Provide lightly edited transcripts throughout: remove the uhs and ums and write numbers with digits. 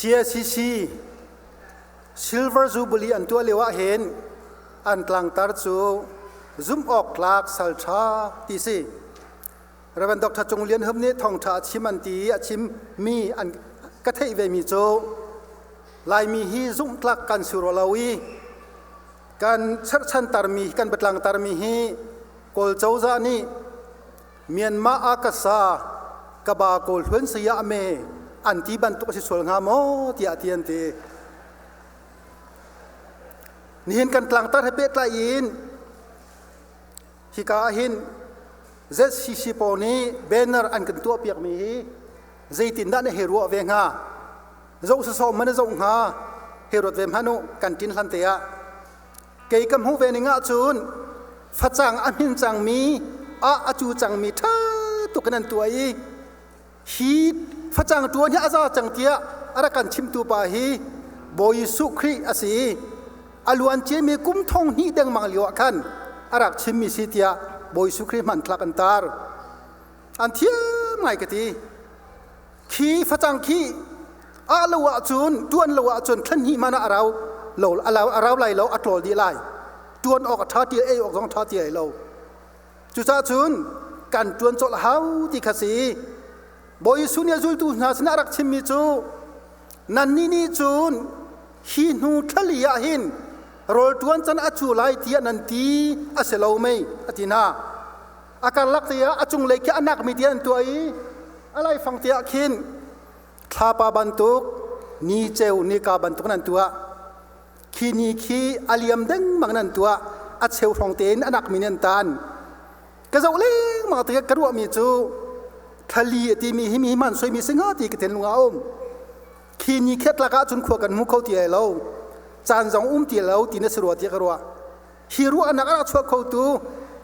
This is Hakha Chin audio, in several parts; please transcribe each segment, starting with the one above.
CACC Silver Jubilee an tuah lio ah hin an tlangtar cu zumh awk tlak sal ṭha ti si. Reverend Dr. Cung Lian Hum nih thawngṭha a chim an ti i a chimmi an ka theih vemi cu Laimi hi zumhtlak kan si rua lo i kan cherhchan tarmi kan biatlang tarmi hi Kawl cozah nih Myanmar ah ka sa ka ba kawl hlun saya me an ti bantuk a si sual hnga maw tiah ti an ti. Nihin kan tlangtar he pehtlai in hika ah hin ZCC pawl nih banner an kan tuahpiakmi hi zeitindah na hei ruah ve hnga? Zoh sawsawh man na zoh hnga? Hei ruat ve hmanh u kan ṭin hlan te ah. Kei ka hmuh ve ning ahcun facang a hmin cangmi ah a cu cangmi ṭha tuk in an tuah i hi facang ṭuan hi a za cang tiah a rak kan chimtu pa hi Bawi Jesuh Khrih a si i a luan ciami kum thong hnih dengmang lio ah khan a rak chimmi si tiah Bawi Jesuh Khrih hmanthlak an tar. An thiam ngai ka ti. Khi facang khi ah lo ahcun ṭuan lo ahcun thlan hnih man ah a rau lo a rau lai lo a ṭawl dih lai. Ṭuan awk a ṭha ti ei awk zong ṭha ti ai lo. Cucaah cun kan ṭuan colh a hau ti kha si. Bawi Jesuh nih a zultu hna sinah a rak chimmi cu nannih nih cun hi hnu thlali ah hin rawl ṭuan can a cu lai tiah nan ti a si lo mei a ti hna. A karlak te ah a cunglei khi a nakmi ti an tuah i a laifang te ah khin thlapa bantuk ni ceu nika bantuk nan tuah. Khi ni khi a liam dengmang nan tuah a cheu hrawng tein a nakmi nan tan. Ka zoh lengmang tikah ka ruahmi cu thlali a timi hi mi hman soimi si hnga ti ka thinlung ah a um. Khi ni khi a tlak ahcun khua kan hmu kho ti ai lo. Caan zong um ti lo ti na si rua tiah ka ruah. Hi ruahnak a rak chuah khotu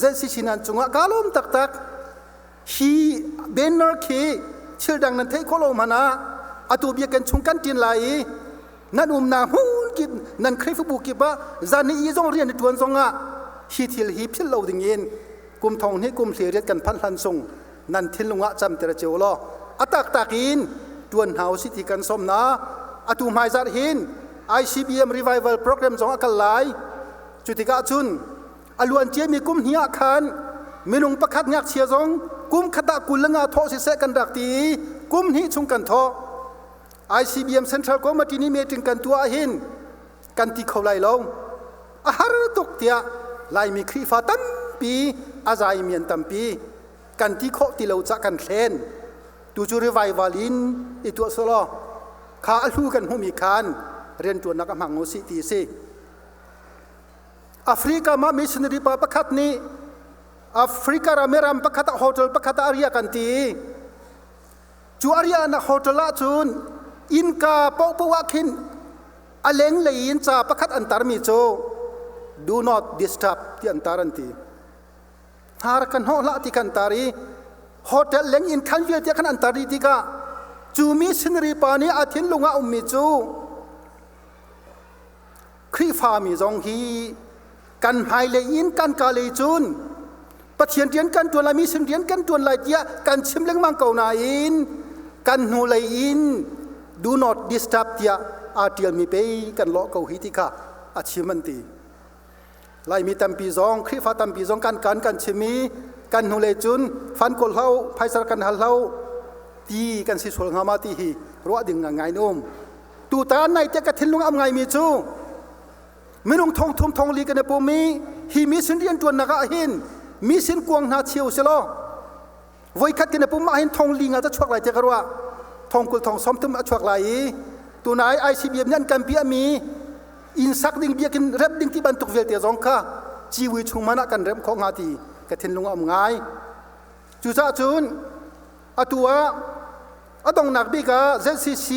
ZCC nan cungah kaa lawm taktak. Hi banner khi thil dang nan theih khawh lo hmanh ah atu biakinn chung kan ṭin lai i nan umnak hmun kip nan Khrihfabu kip ah zan i zong rian i ṭuan zongah hi thil hi philh lo ding in kum thong hnih kum hleiriat kan phanh hlan chung nan thinlung ah camter cio law a taktak in ṭuan hna usih ti kan sawm na atu hmaizarh hin ICBM revival program zong a kal lai cu tikah cun a luan ciami kum hnih ah khan minung pakhat ngakchia zong kum khat ah 25 thawh siseh kan rak ti i kum hnih chung kan thawh ICBM Central Committee nih meeting kan tuah ahhin kan ti kho lai lo a har tuk tiah Laimi Khrihfa tampi a zaimi an tampi kan ti khawh ti lo cah kan thlen tu cu revival in i tuah selaw kha a hlu kan hmuhmi khan rianṭuannak a hmang u sih ti a si. Africa ma missionary pa pakhat nih Africa ram ram pakhat ah hotel pakhat ah a riak an ti. Cu a riahnak hotel ah cun innka paohpaoh ah khin a lenglei in ca pakhat an tarmi cu do not disturb ti an tar an ti. Hnar kan hnawh hlah ti kan tar i hotel leng in khan vialte khan an tar dih tikah cu missionary pa nih a thinlung ah ummi cu Khrihfami zong hi kan hmailei in kan ka lei cun Pathian rian kan ṭuan lai mission rian kan ṭuan lai tiah kan chim lengmang ko nain kan hnulei in do not disturb tiah aa ṭialmi pei kan lawh ko hi ti kha a chim an ti. Laimi tampi zong Khrihfa tampi zong kan kan kan chim i kan hnulei cun fan kawl hlo phaisar kan hal hlo ti kan si sual hnga ma ti hi ruah ding ngai um. Tutan nai te ka thinlung am ngaimi cu minung thong thum thong li kan i pum i hi mission rian ṭuannak ah hin mission kuang hna cheu selaw voikhat kan i pum ah hin thong li nga ca chuak lai te ka ruah thong kul thong som thum a chuak lai i tunai ICBM nih an kan piahmi inn sak ding biakinn remh ding ti bantuk vialte zong kha ciwi chung man ah kan remh khawh hnga ti ka thinlung a um ngai cucaah cun atu ah A donghnak bik ah ZCC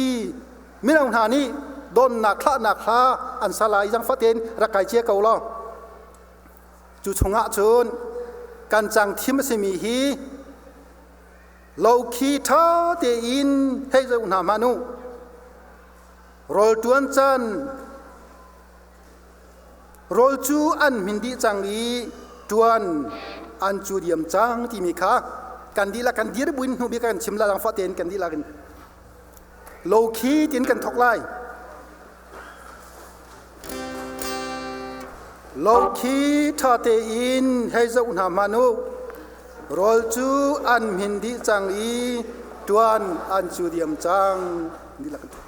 mino hna nih donnak thlahnak hla an sa lai zangfah tein rak kai cia ko law. Cu chungah cun kan cang thim a simi hi lo khi ṭha tein hei zoh hna hmanh u. Rawl ṭuan can rawl cu an hmin dih cang i ṭuan an cu diam cang timi kha kan dihlak kan dir buin hnu bik kan chim la zangfah tein kan dihlak in. Lo khi tin kan thok lai. Lo khi ṭha tein hei zoh hna hmanh u. Rawl cu an hmin dih cang i ṭuan an cu diam cang. Dihlak kan thok.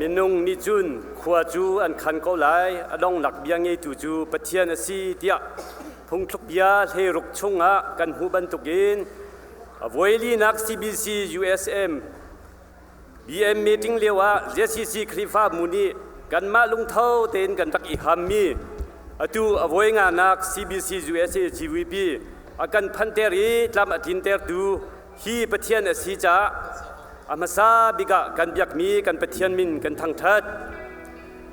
Minung nih cun khua cu an khan ko lai, a donglak bia ngeitu cu Pathian a si tiah phungthluk bia hleiruk chungah kan hmuh bantukin a voilinak CBC USM BM meeting lio ah ZCC Khrihfabu nih kanmah lungtho tein kan rak i hammi atu a voi nganak CBC USA GVP a kan phanter i tlam a tlintertu hi Pathian a si caah a hmasa bik ah kan biakmi kan Pathian min kan thangṭhat.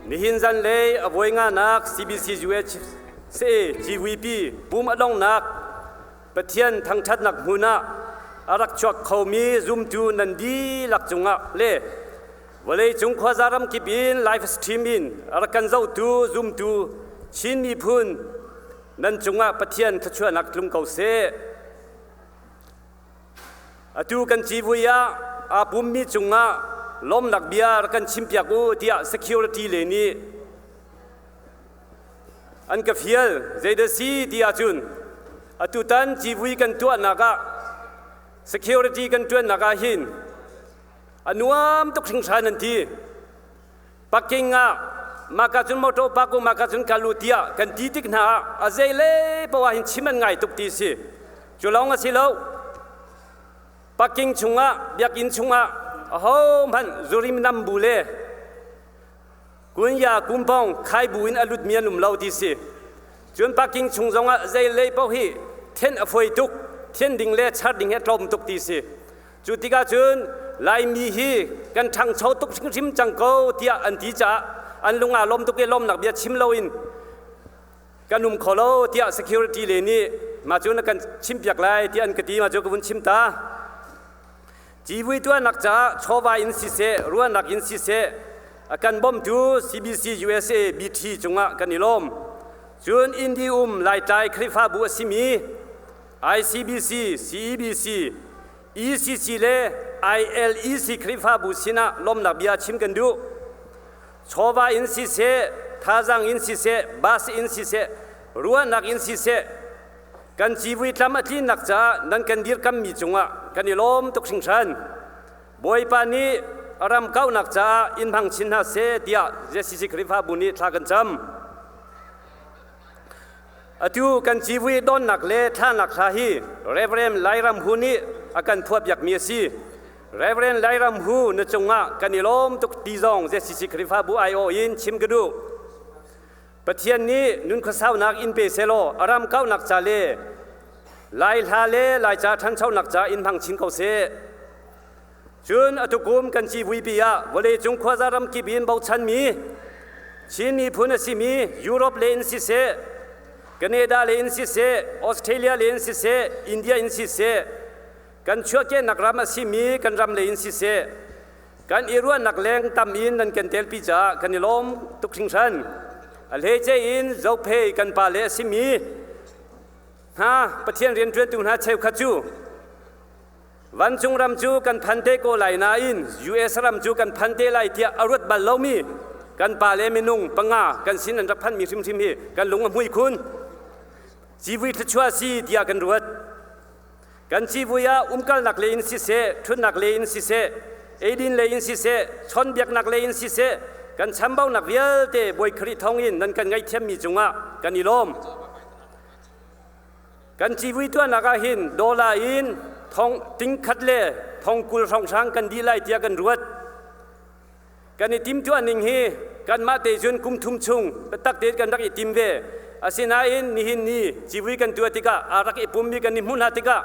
Nihin zanlei a voi nganak CBC USA GVP pum a dongnak Pathian thangṭhatnak hmun ah a rak chuak khomi zumtu nan dihlak cungah le vawleicung khuaza ramkip in live stream in a rak kan zohtu zumtu Chin miphun nan cungah Pathian thluachuahnak tlung ko seh. Atu kan civui ah aa pummi cungah lawmnak bia rak kan chimpiak u tiah security le nih An ka fial zeidah si ti ahcun atutan civui kan tuahnak ah security kan ṭuannak ah hin a nuam tuk hringhran an ti. Parking ah maka cun motor park u maka cun kal u tiah kan ti tik hna ah a zei le poah hin chim an ngai tuk ti si. Cu lawng a si lo. Parking chungah biakinn chungah ahohmanh zurim nam bu le Kunya kumpong khai bu in a lutmi an um lo ti si. Cun parking chung zongah zei lei paoh hi then a foi tuk, then ding le char ding hi a tlawm tuk ti si. Cu tikah cun Laimi hi kan ṭhangcho tuk hrimhrim cang ko tiah an ti caah an lung aa lawm tuk i lawmnak bia chim loin kan um kho lo tiah security le nih mah cu na kan chimpiak lai tiah an ka ti ma cu ka vun chim ta. Civui tuahnak caah chawva in siseh, ruahnak in siseh, A kan bawmtu CBC USA BT cungah kan i lawm. Cun Indi um Laitlai Khrihfabu a simi ICBC, CEBC, ECC le ILEC Khrihfabu sinah lawmnak bia chim kan duh. Chawva in siseh, thazaang in siseh, bus in siseh, ruahnak in siseh, kan civui tlam a tlinnak caah nan kan dirkammi cungah kan i lawm tuk hringhran. Bawipa nih a ram kauhnak caah in hmang chin hna seh tiah ZCC Khrihfabu nih thla kan cam. Atu kan civui donnak le thlanak hla hi Reverend Lairam Hu nih a kan phuahpiakmi a si. Reverend Lairam Hu na cungah kan i lawm tuk ti zong ZCC Khrihfabu aiawh in chim ka duh. Pathian nih nun khuasaunak in pe selaw a ram kauhnak ca le Lai hla le Laica ṭhanchonak ca in hmang chin ko seh. Cun atukum kan civuipi ah vawleicung khuaza ramkip in bochanmi Chin miphun a simi Europe le in siseh, Canada le in siseh, Australia le in siseh, India in siseh, kan chuahkehnak ram a simi kan ram le in siseh, kan i ruahnak leng tam in nan kan telpi caah kan i lawm tuk hringhran. A hleice in Zophei kan pa le a simi hna Pathian rianṭuantu hna cheukhat cu vancung ram cu kan phan te ko lai nain US ram cu kan phan te lai tiah a ruat bal lomi kan pa le minung panga kan sin an rak phanmi hrimhrim hi kan lung a hmui khun. Civui thluachuah si tiah kan ruat. Kan civui ah umkalnak lei in siseh, ṭhutnak lei in siseh, eidin lei in siseh, chawnbiaknak lei in siseh, kan chambaunak vialte Bawi Khrih thawngin nan kan ngaihthiammi cungah kan i lawm. Kan civui tuahnak ah hin dollar in thong tingkhat le thong 20 hrawnghrang kan dih lai tiah kan ruat. Kan i timtuah ning hi kanmah te cun kum thum chung biatak tein kan rak i tim ve. Asinain nihin ni civui kan tuah tikah aa rak i pummi kan i hmuh hna tikah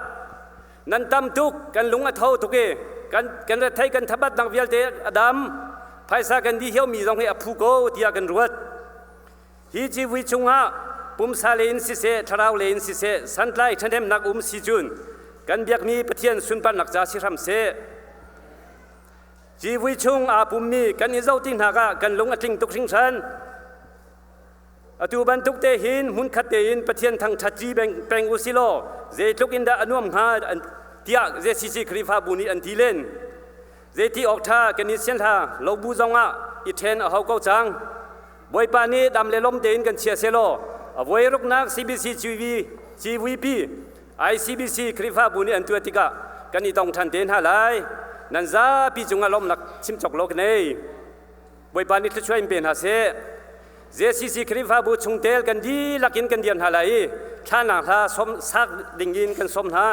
nan tam tuk, kan lung a tho tuk i kan kan rethei kan thabatnak vialte a dam, phaisa kan dih hiomi zong hi a phu ko tiah kan ruat. Hi civui chungah pumsa lei in siseh, thlarau lei in siseh, santlai ṭhahnemnak um si cun kan biakmi Pathian sunparnak ca si hram seh. Civui chung aa pummi kan i zoh ti hna ah kan lung a tling tuk hringhran. Atu bantuk te hin hmunkhat tein Pathian thangṭhat ci peng u silaw zeitluk in dah a nuam hnga tiah ZCC Khrihfabu nih an ti len. Zeiti awk ṭha kan i sian hla lo bu zongah i ṭhen a hau ko cang. Bawipa nih dam le lom tein kan chia selaw a voi ruknak CBC CV, CVP, ICBC Khrihfabu nih an tuah tikah kan i tong ṭhan te hna lai. Nan zapi cungah lawmhnak chim cawk lo ka nei. Bawipa nih thluachuah in pe hna seh. ZCC Khrihfabu chungtel kan dihlak in kan dir hna lai i thlalang hla som sak dingin kan sawm hna.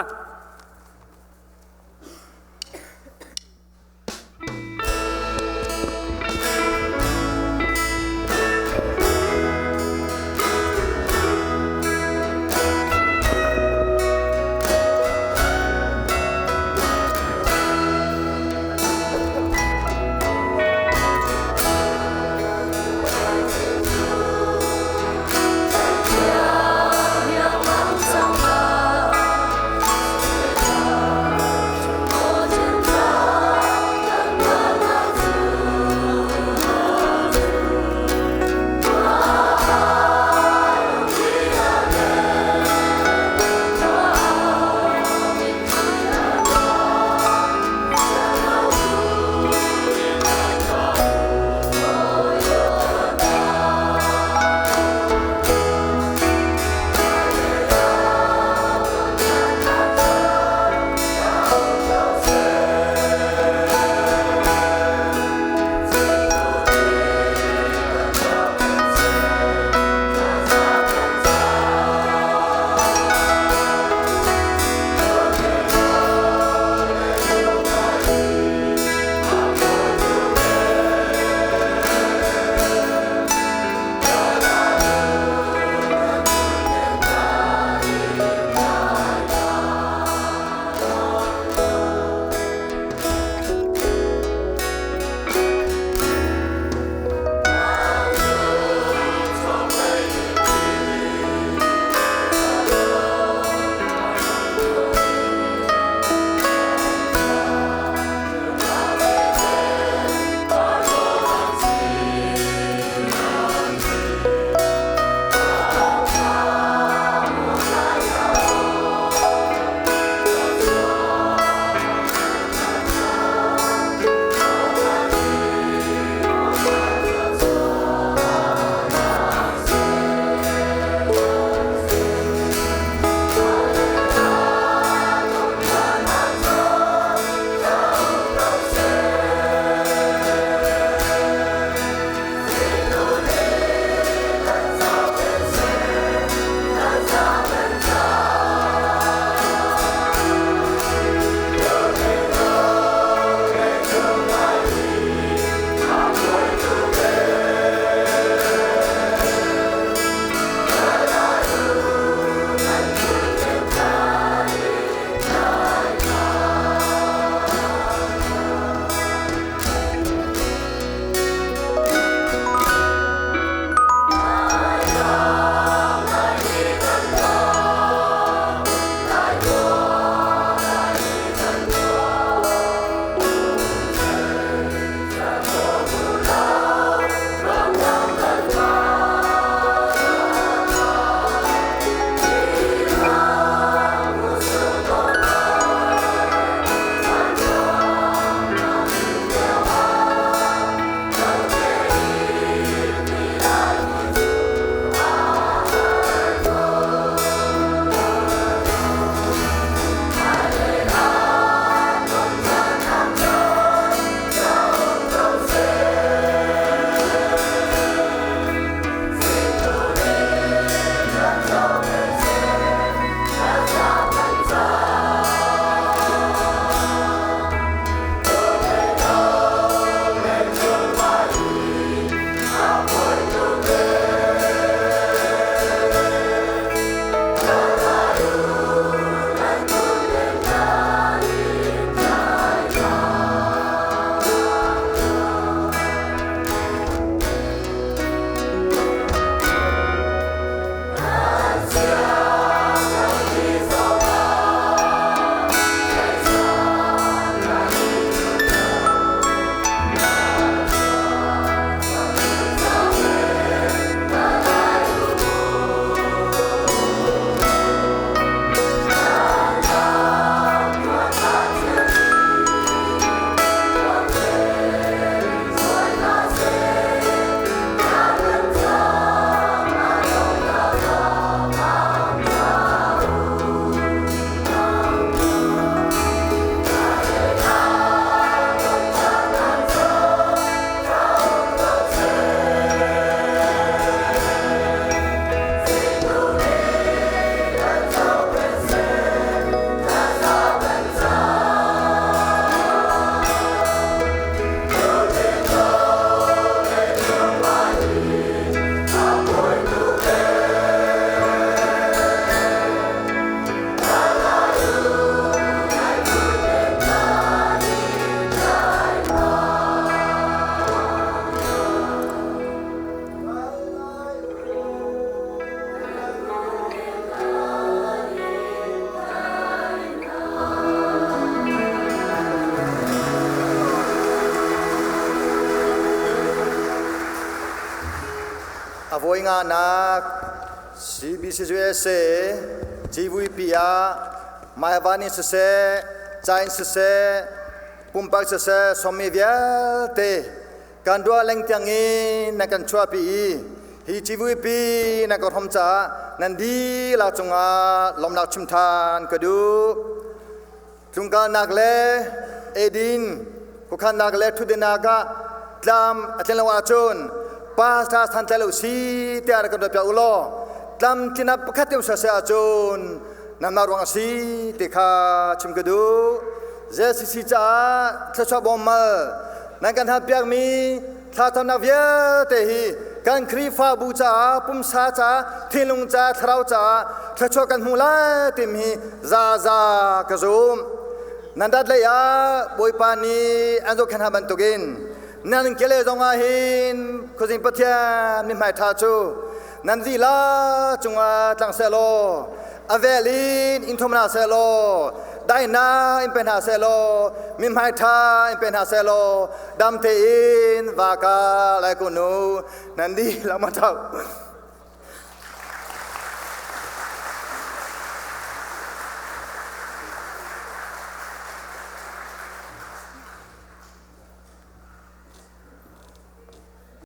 Avoi nga nak CBC USA GVP ah maivan in siseh, ca in siseh, pumpak siseh, sawmmi vialte kan ruah lengtiang in na kan chuahpi i hi GVP na ka hrom caah nan dihlak cungah lawmnak chim than ka duh. Tlungkalnak le eidin khuakhannak le ṭhutdenak ah tlam a tlin lo ahcun pastor santlai lo si tiah rak kan ruatpiak u law tlamtlinak pakhat te um seh ahcun nangmah ruang a si ti kha chim ka duh. ZCC caah thluachuah bawmmal nan kan halpiakmi thlacamnak vialte hi kan Khrihfabu caah pumsa caah thinlung caah thlarau caah thluachuah kan hmu lai timi hi zaza ka zum. Nan dat lei ah Bawipa nih an zohkhenh hna bantukin nan kele zongah hin khuazing Pathian mithmai ṭha cu nan lila cungah tlang seh law a vel in in thum hna seh law daihnak in pe hna seh law mithmai ṭha in pe hna seh law dam tein va ka lai kun u. Nan dihlak ma ṭhau.